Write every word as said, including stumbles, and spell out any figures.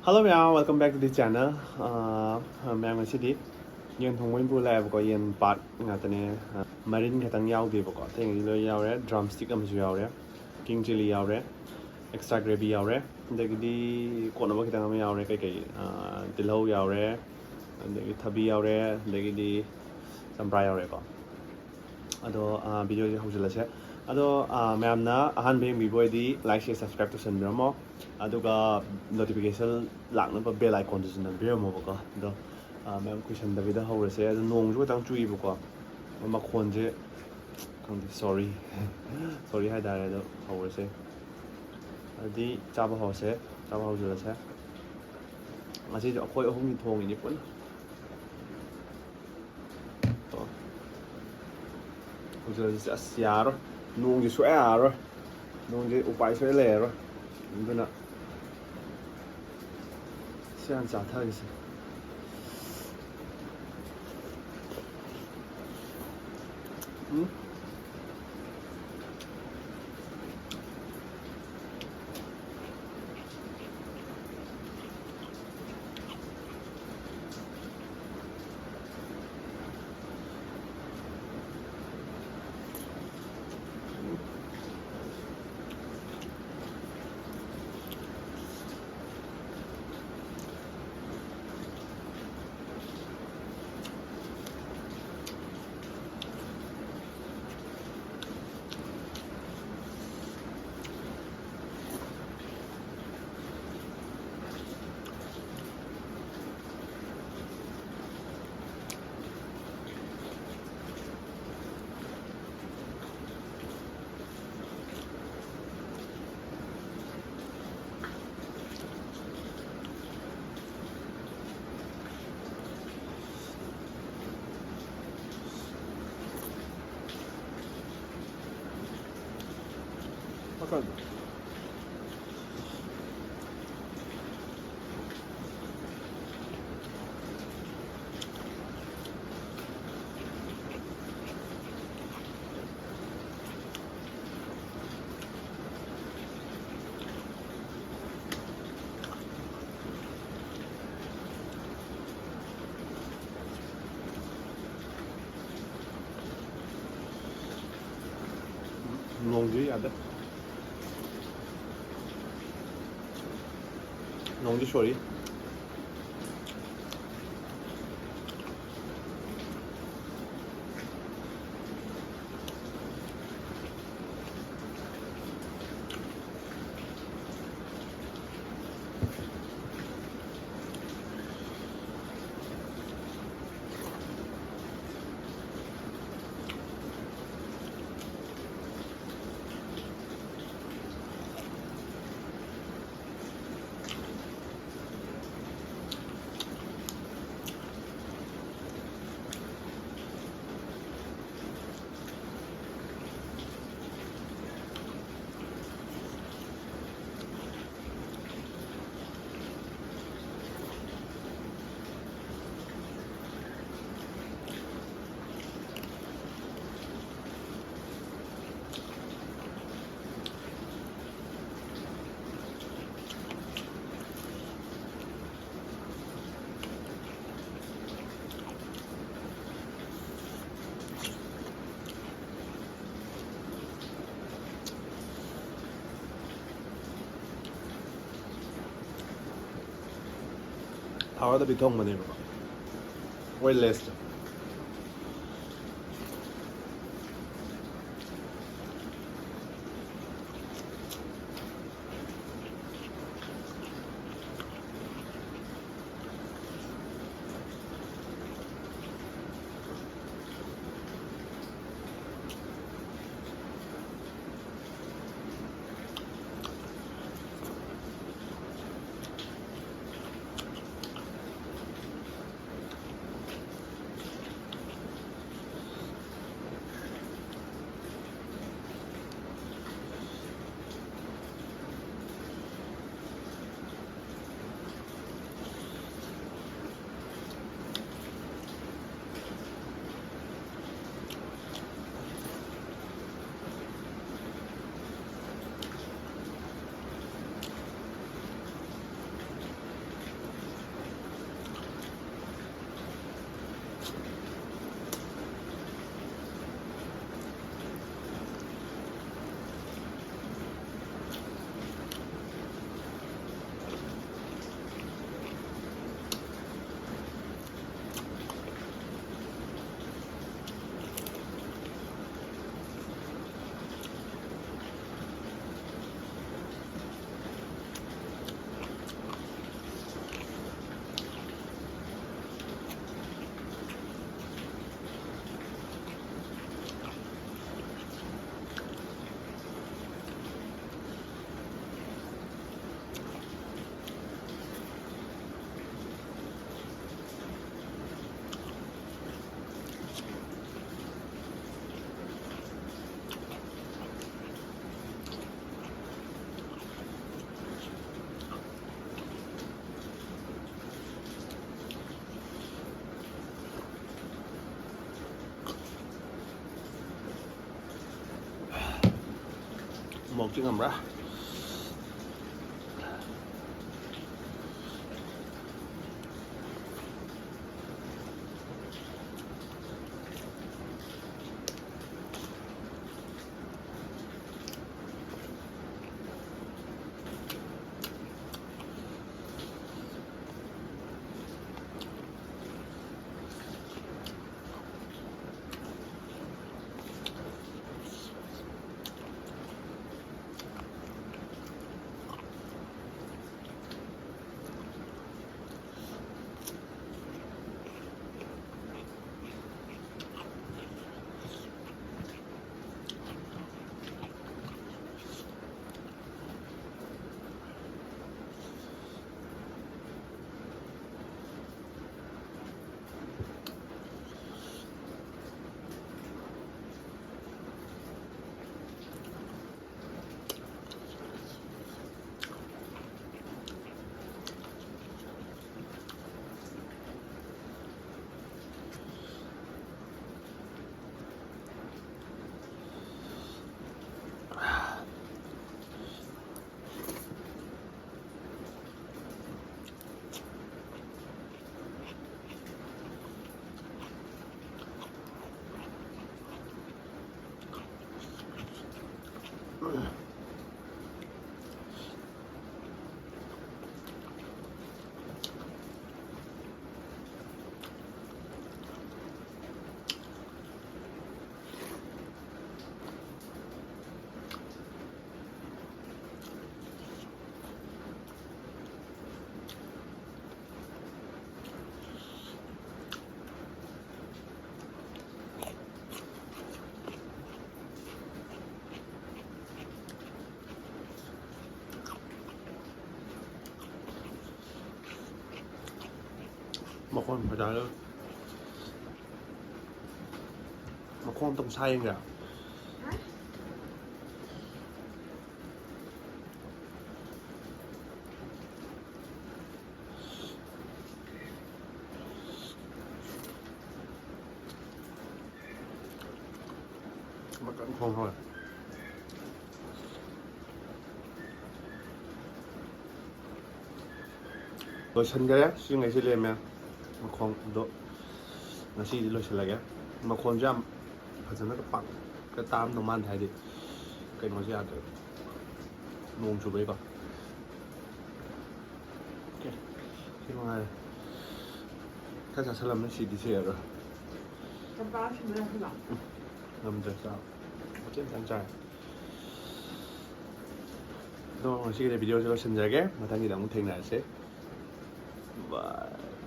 Hello ꯃꯌꯥꯝ, welcome back to the channel. ꯑꯥ, ꯃꯌꯥꯝ, ꯉꯁꯤꯗꯤ ꯌꯦꯟ ꯊꯣꯡꯕ ꯑꯣꯏꯅ ꯄꯨ ꯂꯥꯛꯑꯦꯕꯀꯣ꯫ ꯌꯦꯟ part ꯉꯥꯛꯇꯅꯦ꯫ ꯑꯥ, ꯃꯔꯤꯟ ꯈꯛꯇꯪ ꯌꯥꯎꯗꯦꯕꯀꯣ, ꯑꯇꯩꯉꯩꯗꯤ ꯂꯣꯏ ꯌꯥꯎꯔꯦ꯫ Drumstick ꯑꯃꯁꯨ ꯌꯥꯎꯔꯦ, king chilli ꯌꯥꯎꯔꯦ, extra gravy ꯌꯥꯎꯔꯦ, ꯑꯗꯒꯤꯗꯤ ꯀꯣꯠꯅꯕ ꯈꯤꯇꯪ ꯑꯃ ꯌꯥꯎꯔꯦ꯫ ꯀꯩꯀꯩ, ꯑꯥ, ꯇꯤꯜꯍꯧ ꯌꯥꯎꯔꯦ, ꯑꯗꯒꯤ ꯊꯕꯤ ꯌꯥꯎꯔꯦ, ꯑꯗꯒꯤꯗꯤ ꯆꯝꯄ꯭ꯔꯥ ꯌꯥꯎꯔꯦꯀꯣ꯫ ꯑꯗꯣ, ꯑꯥ, videoꯁꯦ ꯍꯧꯖꯤꯜꯂꯁꯦ꯫ ꯑꯗꯣ, ꯑꯥ, ꯃꯌꯥꯝꯅ ꯑꯍꯥꯟꯕ ꯌꯦꯡꯕꯤꯕ ꯑꯣꯏꯗꯤ like, share, subscribe ꯇꯧꯁꯟꯕꯤꯔꯝꯃꯣ꯫ ꯑꯗꯨꯒ notification ꯂꯥꯛꯅꯕ bell iconꯗꯨꯁꯨ ꯅꯝꯕꯤꯔꯝꯃꯣꯕꯀꯣ꯫ ꯑꯗꯣ, ꯑꯥ, ꯃꯌꯥꯝ ꯀꯨꯏꯁꯟꯗꯕꯤꯗ ꯍꯧꯔꯁꯦ꯫ ꯑꯗꯣ ꯅꯣꯡꯁꯨ ꯈꯤꯇꯪ ꯆꯨꯏꯕꯀꯣ, ꯃꯈꯣꯟꯁꯦ ꯈꯪꯗꯦ, sorry꯫ Sorry ꯍꯥꯏꯇꯥꯔꯦ꯫ ꯑꯗꯣ ꯍꯧꯔꯁꯦ꯫ ꯑꯗꯨꯗꯤ ꯆꯥꯕ ꯍꯧꯔꯁꯦ, ꯆꯥꯕ ꯍꯧꯖꯤꯜꯂꯁꯦ꯫ ꯉꯁꯤꯁꯨ ꯑꯩꯈꯣꯏ ꯑꯍꯨꯝꯒꯤ ꯊꯣꯡꯉꯤꯅꯤ ꯄꯨꯟꯅ꯫ ꯍꯧꯖꯤꯛ ꯍꯧꯖꯤꯛꯁꯦ ꯑꯁ ꯌꯥꯔꯔꯣꯏ, ꯅꯣꯡꯁꯦ ꯁꯨꯛꯌꯥ ꯌꯥꯔꯔꯣꯏ, ꯅꯣꯡꯁꯦ ꯎꯄꯥꯏ ꯁꯨꯛꯂꯩ ꯂꯩꯔꯔꯣꯏ꯫ ꯑꯗꯨꯅ ꯁꯤ ꯍꯥꯟꯅ ꯆꯥꯊꯈꯤꯁꯦ꯫ ꯎꯝ꯫ ꯅꯣꯡꯗꯤ ꯌꯥꯗꯦ꯫ ꯅꯣꯡꯗꯤ ꯁꯣꯔꯤ꯫ ꯊꯥꯎꯗ ꯄꯤꯊꯣꯡꯕꯅꯦꯕꯀꯣ, oil less꯫ ꯃꯣꯔꯣꯛ ꯆꯤꯛꯉꯝꯕ꯭ꯔꯥ? ꯃꯈꯣꯟ ꯐꯖꯅ, ꯃꯈꯣꯟ ꯑꯝꯇꯪ ꯁꯥ ꯌꯦꯡꯒꯦ꯫ ꯃꯀꯟ ꯊꯣꯡ ꯍꯧꯔꯦ꯫ ꯂꯣꯏꯁꯤꯟꯈꯔꯦ꯫ ꯁꯤꯉꯩꯁꯤ ꯂꯦꯝꯃꯦ꯫ ꯃꯈꯣꯡꯗꯣ ꯉꯁꯤꯗꯤ ꯂꯣꯏꯁꯤꯜꯂꯒꯦ꯫ ꯃꯈꯣꯟꯁꯨ ꯌꯥꯝ ꯐꯖꯅ ꯄꯥꯛ ꯇꯥꯔꯝꯗꯧ ꯃꯥꯟꯗꯦ, ꯍꯥꯏꯗꯤ ꯀꯩꯅꯣꯁꯦ ꯌꯥꯗ꯭ꯔꯦ, ꯅꯣꯡ ꯆꯨꯕꯩꯀꯣ꯫ ꯑꯣꯀꯦ, ꯁꯤ ꯃꯉꯥꯏꯔꯦ꯫ ꯈꯔ ꯆꯥꯁꯜꯂꯝꯃꯦ, ꯁꯤꯗꯤ ꯁꯤꯔꯔꯣꯏ꯫ ꯆꯝꯄ꯭ꯔꯥ ꯁꯤꯟꯕ ꯌꯥꯝ ꯐꯖ꯫ ꯉꯝꯗ꯭ꯔꯦ ꯆꯥꯕ꯫ ꯃꯆꯦꯠ ꯑꯝꯇꯪ ꯆꯥꯔꯦ꯫ ꯑꯗꯣ ꯉꯁꯤꯒꯤꯗꯤ ꯚꯤꯗꯤꯑꯣꯁꯦ ꯂꯣꯏꯁꯤꯟꯖꯔꯒꯦ꯫ ꯃꯊꯪꯒꯤꯗ ꯑꯃꯨꯛ ꯊꯦꯡꯅꯔꯁꯦ꯫ ꯕꯥꯏ꯫